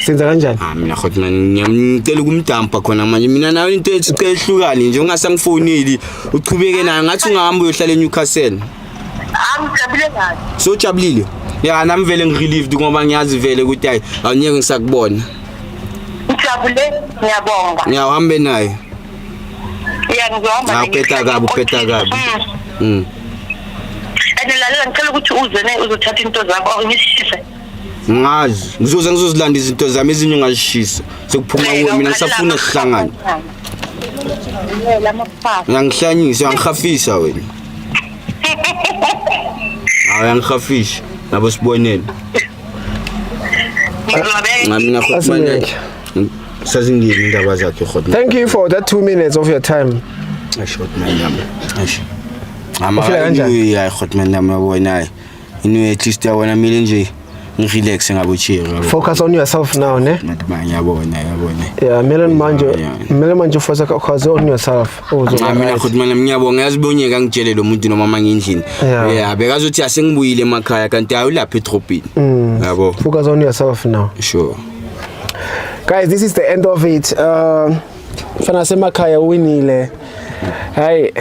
Senza kanjani? Ah, mina Hotman, ngiyamcela ukumdampa khona manje. Mina nawe into ethu cela ehlukane nje, ungasangifoneli, uchubeke nayo. Ngathi ungahamba uyohlala eNewcastle. Angijabule kabi. So ujabulile? Ya, nami vele ngirelieved ngoba ngiyazi vele ukuthi hayi, awunyeke ngisakubona. Ngijabule, ngiyabonga. Ngiyawuhambe naye. Ya, ngizohamba. Ah, uphetha kabi, uphetha kabi. And lalela, ngicela ukuthi uze ne uzothatha into zakho or ngisishise. Ngazi ngizoze ngizozilanda izinto zami, ezinye ungazishisa, sekuphuma kuwe. Mina ngisafuna sihlangane. Lela amaphaphu. Uyangihlanyisa, uyangihafisa wena. Hayi, uyangihafisha nabo sibonele. Ngizobeka. Nca, mina Hotman, Asimeke. sazingeni indaba zakhe Hotman. Thank you for that 2 minutes of your time. Eish, Hotman yami, eish. Ama Ufila kanjani? Anyway, hayi Hotman yami, yabona, hayi, anyway, at least yabona mile nje ngirelax ngabo cherry, yabo. Focus on yourself now, ne? Hotman, yabona, yabona. Yeah, mele manje Yeah. mele manje focus on yourself. Uzoba Cha, mina right. Hotman, ngiyabonga, yazi bonyeka ngitshele lo muntu noma mangindlini. Yeah, bekazothi asengibuyile emakhaya, kanti hayi, ulapha edrobheni, yabo. Focus on yourself now. Sure. Guys, this is the end of it. Mfana semakhaya winile. Hey.